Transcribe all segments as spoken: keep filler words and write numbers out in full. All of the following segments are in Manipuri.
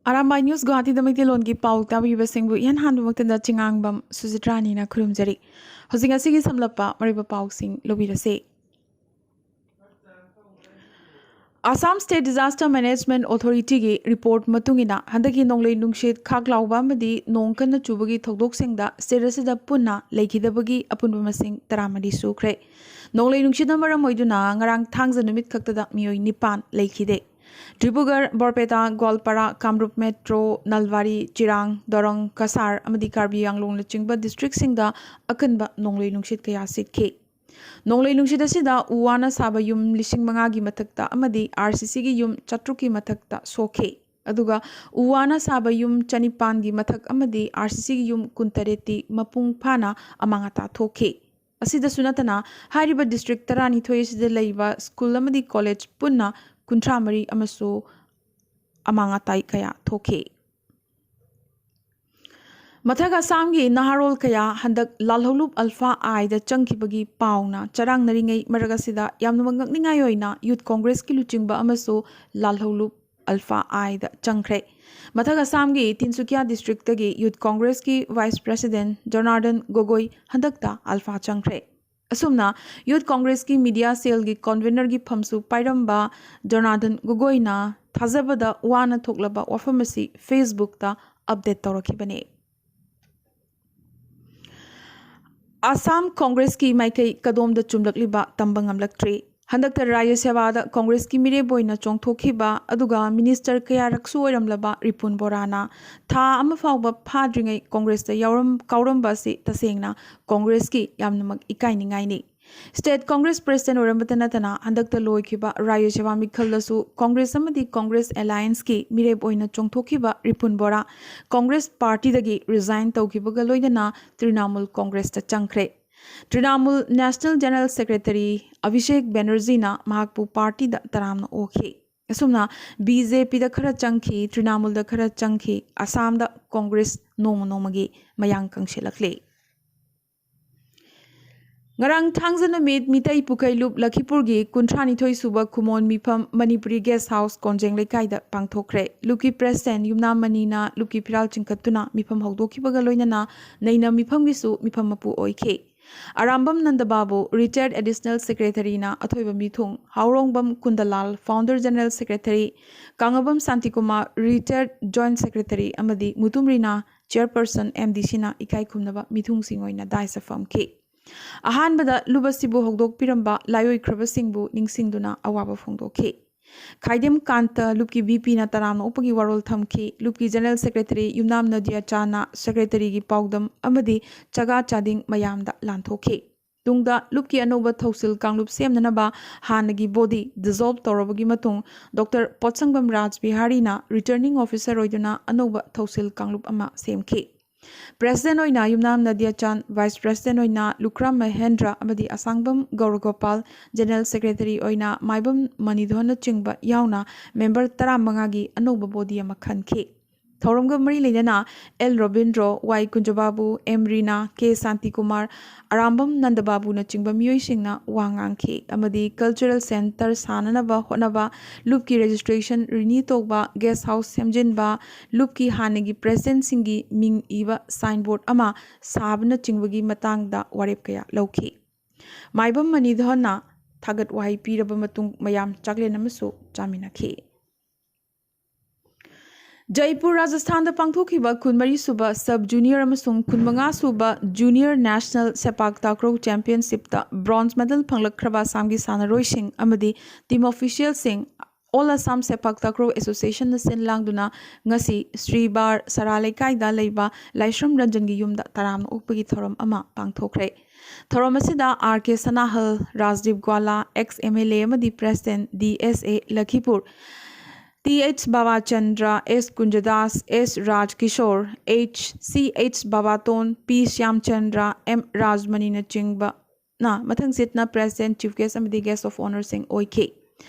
ꯑꯔꯥꯝꯕꯥꯏ ꯅ꯭ꯌꯨꯁ ꯒꯨꯋꯥꯍꯥꯇꯤꯗ ꯃꯩꯇꯩꯂꯣꯟꯒꯤ ꯄꯥꯎ ꯇꯥꯕꯤꯕꯁꯤꯡꯕꯨ ꯏꯍꯥꯟ ꯍꯥꯟꯕ ꯃꯛꯇꯗ ꯆꯤꯉꯥꯡꯕꯝ ꯁꯨꯖꯤꯇ꯭ꯔꯥꯅꯤꯅ ꯈꯨꯔꯨꯝꯖꯔꯤ꯫ ꯍꯧꯖꯤꯛ ꯉꯁꯤꯒꯤ ꯁꯝꯂꯞꯄ ꯃꯔꯨꯑꯣꯏꯕ ꯄꯥꯎꯁꯤꯡ ꯂꯧꯕꯤꯔꯁꯤ꯫ ꯑꯁꯥꯝ ꯁ꯭ꯇꯦꯠ ꯗꯤꯖꯥꯁꯇꯔ ꯃꯦꯅꯦꯖꯃꯦꯟꯠ ꯑꯣꯊꯣꯔꯤꯇꯤꯒꯤ ꯔꯤꯄꯣꯔꯠ ꯃꯇꯨꯡ ꯏꯟꯅ, ꯍꯟꯗꯛꯀꯤ ꯅꯣꯡꯂꯩ ꯅꯨꯡꯁꯤꯠ, ꯈꯥꯛ ꯂꯥꯎꯕ ꯑꯃꯗꯤ ꯅꯣꯡ ꯀꯟꯅ ꯆꯨꯕꯒꯤ ꯊꯧꯗꯣꯛꯁꯤꯡꯗ ꯁ꯭ꯇꯦꯠ ꯑꯁꯤꯗ ꯄꯨꯟꯅ ꯂꯩꯈꯤꯗꯕꯒꯤ ꯑꯄꯨꯟꯕ ꯃꯁꯤꯡ ꯇꯔꯥꯃꯔꯤ ꯁꯨꯈ꯭ꯔꯦ꯫ ꯅꯣꯡꯂꯩ ꯅꯨꯡꯁꯤꯠꯅ ꯃꯔꯝ ꯑꯣꯏꯗꯨꯅ ꯉꯔꯥꯡ ꯊꯥꯡꯖ ꯅꯨꯃꯤꯠ ꯈꯛꯇꯗ ꯃꯤꯑꯣꯏ ꯅꯤꯄꯥꯟ ꯂꯩꯈꯤꯗꯦ꯫ ꯗꯤꯕ꯭ꯔꯨꯒꯔ, ꯕꯣꯔꯄꯦꯇꯥ, ꯒꯣꯜꯄꯥꯔꯥ, ꯀꯥꯝꯔꯨꯞ ꯃꯦꯇ꯭ꯔꯣ, ꯅꯜꯕꯥꯔꯤ, ꯆꯤꯔꯥꯡ, ꯗꯣꯔꯣꯡ, ꯀꯁꯥꯔ ꯑꯃꯗꯤ ꯀꯥꯔꯕꯤ ꯑꯪꯂꯣꯡꯅꯆꯤꯡꯕ ꯗꯤꯁꯇ꯭ꯔꯤꯛꯁꯤꯡꯗ ꯑꯀꯟꯕ ꯅꯣꯡꯂꯩ ꯅꯨꯡꯁꯤꯠ ꯀꯌꯥ ꯁꯤꯠꯈꯤ꯫ ꯅꯣꯡꯂꯩ ꯅꯨꯡꯁꯤꯠ ꯑꯁꯤꯗ ꯎ ꯋꯥꯅ ꯁꯥꯕ ꯌꯨꯝ ꯂꯤꯁꯤꯡ ꯃꯉꯥꯒꯤ ꯃꯊꯛꯇ ꯑꯃꯗꯤ ꯑꯥꯔ ꯁꯤ ꯁꯤꯒꯤ ꯌꯨꯝ ꯆꯥꯇ꯭ꯔꯨꯛꯀꯤ ꯃꯊꯛꯇ ꯁꯣꯛꯈꯤ꯫ ꯑꯗꯨꯒ ꯎ ꯋꯥꯅ ꯁꯥꯕ ꯌꯨꯝ ꯆꯅꯤꯄꯥꯟꯒꯤ ꯃꯊꯛ ꯑꯃꯗꯤ ꯑꯥꯔ ꯁꯤ ꯁꯤꯒꯤ ꯌꯨꯝ ꯀꯨꯟꯇꯔꯦꯠꯇꯤ ꯃꯄꯨꯡ ꯐꯥꯅ ꯑꯃꯥꯡ ꯑꯇꯥ ꯊꯣꯛꯈꯤ꯫ ꯑꯁꯤꯗꯁꯨ ꯅꯠꯇꯅ, ꯍꯥꯏꯔꯤꯕ ꯗꯤꯁꯇ꯭ꯔꯤꯛ ꯇꯔꯥꯅꯤꯊꯣꯏ ꯑꯁꯤꯗ ꯂꯩꯕ ꯁ꯭ꯀꯨꯜ ꯑꯃꯗꯤ ꯀꯣꯂꯦꯖ ꯄꯨꯟꯅ ꯀꯨꯟꯊ꯭ꯔꯥ ꯃꯔꯤ ꯑꯃꯁꯨ ꯑꯃꯥꯡ ꯑꯇꯥ ꯀꯌꯥ ꯊꯣꯛꯈꯤ꯫ ꯃꯊꯛ ꯑꯁꯥꯝꯒꯤ ꯅꯍꯥꯔꯣꯜ ꯀꯌꯥ ꯍꯟꯗꯛ ꯂꯥꯜꯍꯧꯂꯨꯞ ꯑꯜꯐꯥ ꯑꯥꯏꯗ ꯆꯪꯈꯤꯕꯒꯤ ꯄꯥꯎꯅ ꯆꯔꯥꯡꯅꯔꯤꯉꯩ ꯃꯔꯛ ꯑꯁꯤꯗ, ꯌꯥꯝꯅꯃꯛ ꯉꯛꯅꯤꯡꯉꯥꯏ ꯑꯣꯏꯅ ꯌꯨꯊ ꯀꯣꯡꯒ꯭ꯔꯦꯁꯀꯤ ꯂꯨꯆꯤꯡꯕ ꯑꯃꯁꯨ ꯂꯥꯜꯍꯧꯂꯨꯞ ꯑꯜꯐꯥ ꯑꯥꯏꯗ ꯆꯪꯈ꯭ꯔꯦ꯫ ꯃꯊꯛ ꯑꯁꯥꯝꯒꯤ ꯇꯤꯟꯁꯨꯀꯤꯌꯥ ꯗꯤꯁꯇ꯭ꯔꯤꯛꯇꯒꯤ ꯌꯨꯊ ꯀꯣꯡꯒ꯭ꯔꯦꯁꯀꯤ ꯚꯥꯏꯁ ꯄ꯭ꯔꯦꯁꯤꯗꯦꯟꯠ ꯖꯣꯅꯥꯔꯗꯟ ꯒꯣꯒꯣꯏ ꯍꯟꯗꯛꯇ ꯑꯜꯐꯥ ꯆꯪꯈ꯭ꯔꯦ꯫ ꯑꯁꯨꯝꯅ ꯌꯨꯊ ꯀꯣꯡꯒ꯭ꯔꯦꯁꯀꯤ ꯃꯤꯗꯤꯌꯥ ꯁꯦꯜꯒꯤ ꯀꯟꯚꯤꯅꯔꯒꯤ ꯐꯝꯁꯨ ꯄꯥꯏꯔꯝꯕ ꯖꯣꯅꯥꯔꯗꯟ ꯒꯣꯒꯣꯏꯅ ꯊꯥꯖꯕꯗ ꯋꯥꯅ ꯊꯣꯛꯂꯕ ꯋꯥꯐꯝ ꯑꯁꯤ ꯐꯦꯁꯕꯨꯛꯇ ꯑꯞꯗꯦꯠ ꯇꯧꯔꯛꯈꯤꯕꯅꯤ꯫ ꯑꯁꯥꯝ ꯀꯣꯡꯒ꯭ꯔꯦꯁꯀꯤ ꯃꯥꯏꯀꯩ ꯀꯗꯣꯝꯗ ꯆꯨꯝꯂꯛꯂꯤꯕ ꯇꯝꯕ ꯉꯝꯂꯛꯇ꯭ꯔꯤ꯫ ꯍꯟꯗꯛꯇ ꯔꯥꯖ꯭ꯌ ꯁꯦꯕꯥꯗ ꯀꯣꯡꯒ꯭ꯔꯦꯁꯀꯤ ꯃꯤꯔꯦꯞ ꯑꯣꯏꯅ ꯆꯣꯡꯊꯣꯛꯈꯤꯕ ꯑꯗꯨꯒ ꯃꯤꯅꯤꯁꯇꯔ ꯀꯌꯥꯔꯛꯁꯨ ꯑꯣꯏꯔꯝꯂꯕ ꯔꯤꯄꯨꯟ ꯕꯣꯔꯥꯅ ꯊꯥ ꯑꯃ ꯐꯥꯎꯕ ꯐꯥꯗ꯭ꯔꯤꯉꯩ ꯀꯣꯡꯒ꯭ꯔꯦꯁꯇ ꯌꯥꯎꯔꯝ-, ꯀꯥꯎꯔꯝꯕ ꯑꯁꯤ ꯇꯁꯦꯡꯅ ꯀꯣꯡꯒ꯭ꯔꯦꯁꯀꯤ ꯌꯥꯝꯅꯃꯛ ꯏꯀꯥꯏꯅꯤꯡꯉꯥꯏꯅꯤ꯫ ꯁ꯭ꯇꯦꯠ ꯀꯣꯡꯒ꯭ꯔꯦꯁ ꯄ꯭ꯔꯦꯁꯤꯗꯦꯟꯠ ꯑꯣꯏꯔꯝꯕꯇ ꯅꯠꯇꯅ, ꯍꯟꯗꯛꯇ ꯂꯣꯏꯈꯤꯕ ꯔꯥꯖ꯭ꯌ ꯁꯦꯕꯥ ꯃꯤꯈꯜꯗꯁꯨ ꯀꯣꯡꯒ꯭ꯔꯦꯁ ꯑꯃꯗꯤ ꯀꯣꯡꯒ꯭ꯔꯦꯁ ꯑꯦꯂꯥꯌꯟꯁꯀꯤ ꯃꯤꯔꯦꯞ ꯑꯣꯏꯅ ꯆꯣꯡꯊꯣꯛꯈꯤꯕ ꯔꯤꯄꯨꯟ ꯕꯣꯔꯥ ꯀꯣꯡꯒ꯭ꯔꯦꯁ ꯄꯥꯔꯇꯤꯗꯒꯤ ꯔꯤꯖꯥꯏꯟ ꯇꯧꯈꯤꯕꯒ ꯂꯣꯏꯅꯅ ꯇ꯭ꯔꯤꯅꯥꯃꯨꯜ ꯀꯣꯡꯒ꯭ꯔꯦꯁꯇ ꯆꯪꯈ꯭ꯔꯦ꯫ Trinamool national general secretary Abhishek ꯕꯦꯅꯔꯖꯤꯅ ꯃꯍꯥꯛꯄꯨ ꯄꯥꯔꯇꯤꯗ ꯇꯔꯥꯝꯅ ꯑꯣꯛꯈꯤ꯫ ꯑꯁꯨꯝꯅ ꯕꯤ ꯖꯦ ꯄꯤꯗ ꯈꯔ ꯆꯪꯈꯤ, ꯇ꯭ꯔꯤꯅꯥꯃꯨꯜꯗ ꯈꯔ ꯆꯪꯈꯤ, ꯑꯁꯥꯝꯗ ꯀꯣꯡꯒ꯭ꯔꯦꯁ ꯅꯣꯡꯃ ꯅꯣꯡꯃꯒꯤ ꯃꯌꯥꯡ ꯀꯪꯁꯤꯜꯂꯛꯂꯤ꯫ ꯉꯔꯥꯡ ꯊꯥꯡꯖ ꯅꯨꯃꯤꯠ ꯃꯤꯇꯩ ꯄꯨꯈꯩ ꯂꯨꯞ ꯂꯈꯤꯄꯨꯔꯒꯤ ꯀꯨꯟꯊ꯭ꯔꯥ ꯅꯤꯊꯣꯏ ꯁꯨꯕ ꯈꯨꯃꯣꯟ ꯃꯤꯐꯝ ꯃꯅꯤꯄꯨꯔꯤ ꯒꯦꯁ ꯍꯥꯎꯁ ꯀꯣꯟꯖꯦꯡ ꯂꯩꯀꯥꯏꯗ ꯄꯥꯡꯊꯣꯛꯈ꯭ꯔꯦ꯫ ꯂꯨꯞꯀꯤ ꯄ꯭ꯔꯦꯁꯤꯗꯦꯟ ꯌꯨꯝꯅꯥꯝ ꯃꯅꯤꯅ ꯂꯨꯞꯀꯤ ꯐꯤꯔꯥꯜ ꯆꯤꯡꯈꯠꯇꯨꯅ ꯃꯤꯐꯝ ꯍꯧꯗꯣꯛꯈꯤꯕꯒ ꯂꯣꯏꯅꯅ ꯅꯩꯅ ꯃꯤꯐꯝꯒꯤꯁꯨ ꯃꯤꯐꯝ ꯃꯄꯨ ꯑꯣꯏꯈꯤ꯫ ꯑꯔꯥꯝꯕꯝ ꯅꯟꯗꯕꯥꯕꯨ, ꯔꯤꯇꯥꯌꯔꯗ ꯑꯦꯗꯤꯁꯅꯦꯜ ꯁꯦꯀ꯭ꯔꯦꯇꯔꯤꯅ ꯑꯊꯣꯏꯕ ꯃꯤꯊꯨꯡ, Haorongbam Kundalal, founder general secretary, Kangabam Shantikumar, ꯔꯤꯇꯥꯌꯔꯗ ꯖꯣꯏꯟꯠ ꯁꯦꯀ꯭ꯔꯦꯇꯔꯤ ꯑꯃꯗꯤ ꯃꯨꯇꯨꯝ ꯔꯤꯅꯥ, ꯆꯦꯌꯔꯄꯔꯁꯟ, ꯑꯦꯝ ꯗꯤ ꯁꯤꯅ ꯏꯀꯥꯏ ꯈꯨꯝꯅꯕ ꯃꯤꯊꯨꯡꯁꯤꯡ ꯑꯣꯏꯅ ꯗꯥꯏꯁꯇ ꯐꯝꯈꯤ꯫ ꯑꯍꯥꯟꯕꯗ ꯂꯨꯞ ꯑꯁꯤꯕꯨ ꯍꯧꯗꯣꯛꯄꯤꯔꯝꯕ ꯂꯥꯏꯑꯣꯏꯈ꯭ꯔꯕꯁꯤꯡꯕꯨ ꯅꯤꯡꯁꯤꯡꯗꯨꯅ ꯑꯋꯥꯕ ꯐꯣꯡꯗꯣꯛꯈꯤ꯫ ꯈꯥꯏꯗꯦꯝ ꯀꯥꯟꯇ ꯂꯨꯞꯀꯤ ꯚꯤ ꯄꯤꯅ ꯇꯔꯥꯝꯅ ꯑꯣꯛꯄꯒꯤ ꯋꯥꯔꯣꯜ ꯊꯝꯈꯤ꯫ ꯂꯨꯞꯀꯤ ꯖꯦꯅꯔꯦꯜ ꯁꯦꯀ꯭ꯔꯦꯇꯔꯤ ꯌꯨꯝꯅꯥꯝ ꯅꯗꯤꯌꯥ ꯆꯥꯅ ꯁꯦꯀ꯭ꯔꯦꯇꯔꯤꯒꯤ ꯄꯥꯎꯗꯝ ꯑꯃꯗꯤ ꯆꯒꯥ ꯆꯥꯗꯤꯡ ꯃꯌꯥꯝꯗ ꯂꯥꯟꯊꯣꯛꯈꯤ꯫ ꯇꯨꯡꯗ ꯂꯨꯞꯀꯤ ꯑꯅꯧꯕ ꯊꯧꯁꯤꯜ ꯀꯥꯡꯂꯨꯞ ꯁꯦꯝꯅꯅꯕ ꯍꯥꯟꯅꯒꯤ ꯕꯣꯗꯤ ꯗꯤꯖꯣꯜꯕ ꯇꯧꯔꯕꯒꯤ ꯃꯇꯨꯡ ꯗꯣꯛꯇꯔ ꯄꯣꯠꯁꯪꯕꯝ ꯔꯥꯖ ꯕꯤꯍꯥꯔꯤꯅ ꯔꯤꯇꯔꯅꯤꯡ ꯑꯣꯐꯤꯁꯔ ꯑꯣꯏꯗꯨꯅ ꯑꯅꯧꯕ ꯊꯧꯁꯤꯜ ꯀꯥꯡꯂꯨꯞ ꯑꯃ ꯁꯦꯝꯈꯤ꯫ ꯄ꯭ꯔꯦꯁꯤꯗꯦꯟ ꯑꯣꯏꯅ ꯌꯨꯝꯅꯥꯝ ꯅꯗꯤꯌꯥ ꯆꯥꯟ, ꯚꯥꯏꯁ ꯄ꯭ꯔꯦꯁꯤꯗꯦꯟ ꯑꯣꯏꯅ ꯂꯨꯈ꯭ꯔꯥꯝ ꯃꯍꯦꯟꯗ꯭ꯔ ꯑꯃꯗꯤ ꯑꯁꯥꯡꯕꯝ ꯒꯧꯔꯒꯣꯄꯥꯜ, ꯖꯦꯅꯔꯦꯜ ꯁꯦꯀ꯭ꯔꯦꯇꯔꯤ ꯑꯣꯏꯅ ꯃꯥꯏꯕꯝ ꯃꯅꯤꯙꯣꯟꯅꯆꯤꯡꯕ ꯌꯥꯎꯅ ꯃꯦꯝꯕꯔ ꯇꯔꯥꯃꯉꯥꯒꯤ ꯑꯅꯧꯕ ꯕꯣꯗꯤ ꯑꯃ ꯈꯟꯈꯤ꯫ ꯊꯧꯔꯝꯒ ꯃꯔꯤ ꯂꯩꯅꯅ ꯑꯦꯜ ꯔꯣꯕꯤꯟꯗ꯭ꯔꯣ, ꯋꯥꯏ ꯀꯨꯟꯖꯕꯥꯕꯨ, ꯑꯦꯝ ꯔꯤꯅꯥ, ꯀꯦ ꯁꯥꯟꯇꯤꯀꯨꯃꯥꯔ, ꯑꯔꯥꯝꯕꯝ ꯅꯟꯗꯕꯥꯕꯨꯅꯆꯤꯡꯕ ꯃꯤꯑꯣꯏꯁꯤꯡꯅ ꯋꯥ ꯉꯥꯡꯈꯤ ꯑꯃꯗꯤ ꯀꯜꯆꯔꯦꯜ ꯁꯦꯟꯇꯔ ꯁꯥꯅꯅꯕ ꯍꯣꯠꯅꯕ ꯂꯨꯞꯀꯤ ꯔꯦꯖꯤꯁꯇ꯭ꯔꯦꯁꯟ ꯔꯤꯅ꯭ꯌꯨ ꯇꯧꯕ, ꯒꯦꯁ ꯍꯥꯎꯁ ꯁꯦꯝꯖꯤꯟꯕ, ꯂꯨꯞꯀꯤ ꯍꯥꯟꯅꯒꯤ ꯄ꯭ꯔꯦꯁꯤꯗꯦꯟꯁꯤꯡꯒꯤ ꯃꯤꯡ ꯏꯕ ꯁꯥꯏꯟꯕꯣꯔꯗ ꯑꯃ ꯁꯥꯕꯅꯆꯤꯡꯕꯒꯤ ꯃꯇꯥꯡꯗ ꯋꯥꯔꯦꯞ ꯀꯌꯥ ꯂꯧꯈꯤ꯫ ꯃꯥꯏꯕꯝ ꯃꯅꯤꯙꯣꯟꯅ ꯊꯥꯒꯠ ꯋꯥꯍꯩ ꯄꯤꯔꯕ ꯃꯇꯨꯡ ꯃꯌꯥꯝ ꯆꯥꯛꯂꯦꯟ ꯑꯃꯁꯨ ꯆꯥꯃꯤꯟꯅꯈꯤ꯫ ꯖꯩꯄꯨꯔ, ꯔꯥꯖꯁꯊꯥꯟꯗ ꯄꯥꯡꯊꯣꯛꯈꯤꯕ ꯀꯨꯟꯃꯔꯤ ꯁꯨꯕ ꯁꯕ ꯖꯨꯅꯤꯌꯔ ꯑꯃꯁꯨꯡ ꯀꯨꯟꯃꯉꯥ ꯁꯨꯕ junior national ꯁꯦꯄꯥꯛ takraw ꯆꯦꯝꯄꯤꯌꯟꯁꯤꯞꯇ bronze medal ꯐꯪꯂꯛꯈ꯭ꯔꯕ ꯑꯁꯥꯝꯒꯤ ꯁꯥꯟꯅꯔꯣꯏꯁꯤꯡ ꯑꯃꯗꯤ ꯇꯤꯝ ꯑꯣꯐꯤꯁꯤꯌꯦꯜꯁꯤꯡ, ꯑꯣꯜ ꯑꯁꯥꯝ ꯁꯦꯄꯥꯛ ꯇꯥꯀ꯭ꯔꯣ ꯑꯦꯁꯣꯁꯤꯌꯦꯁꯟꯅ ꯁꯤꯟ ꯂꯥꯡꯗꯨꯅ ꯉꯁꯤ ꯁ꯭ꯔꯤ ꯕꯥꯔ ꯁꯔꯥ ꯂꯩꯀꯥꯏꯗ ꯂꯩꯕ ꯂꯥꯏꯁ꯭ꯔꯝ ꯔꯟꯖꯟꯒꯤ ꯌꯨꯝꯗ ꯇꯔꯥꯝꯅ ꯑꯣꯛꯄꯒꯤ ꯊꯧꯔꯝ ꯑꯃ ꯄꯥꯡꯊꯣꯛꯈ꯭ꯔꯦ꯫ ꯊꯧꯔꯝ ꯑꯁꯤꯗ R K Sanahal, Rajdeep Gwala, ex M L A ꯑꯃꯗꯤ president D S A Lakhipur, T H Babachandra, S Kunjadas, S Rajkishore, H C H Babaton, P Shyamchandra, M ꯔꯥꯖꯃꯅꯤꯅꯆꯤꯡꯕꯅ ꯃꯊꯪꯁꯤꯠꯅ ꯄ꯭ꯔꯦꯁꯤꯗꯦꯟꯠ, ꯆꯤꯐ ꯒꯦꯁ꯭ꯠ ꯑꯃꯗꯤ ꯒꯦꯁ꯭ꯠ ꯑꯣꯐ ꯑꯣꯅꯔꯁꯤꯡ ꯑꯣꯏꯈꯤ꯫